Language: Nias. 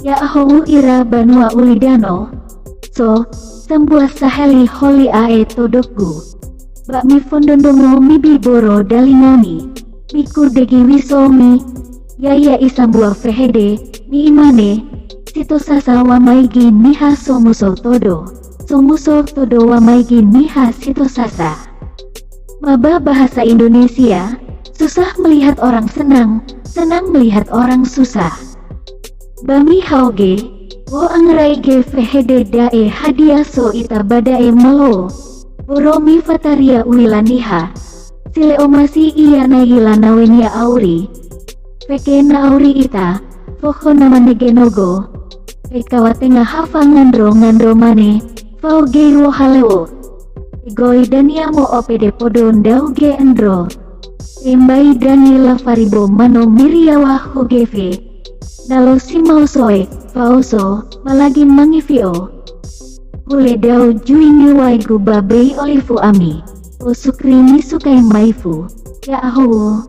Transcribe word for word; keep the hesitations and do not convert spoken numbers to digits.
Ya'ahowu ira banua ulidano. So, sambua saheli holi a'e todokgu. Ba mifondrondrongo mibiboro dalingami. Mikurdegi wisomi. Ya'ia isambua fehede, ni'imane, sitosasa wamaigi niha somuso todo. Somuso todo wamaigi niha sitosasa. Ma ba bahasa Indonesia, susah melihat orang senang, senang melihat orang susah. Ba mihaoge, wo'angrai ge fehede da'e hadia so ita ba da'e malo. Boro mifataria uila niha. Si lö omasi ia na hila nawenia auri. Feke na auri ita, fokho na manege nogo. Fekawa tenga ha fangandro-ngandro mane, fao gei wohalöŵö. Egoi dania mo'o pede podo ndrauge andro. Tembai dania lafaribo mano miriawa hugefe. Na lo si maosoe, faoso, malagi mangifi'o. Hulö dao jui niŵaigu ba bei olifu ami. Osukri nisukai maifu. Ya'ahowu.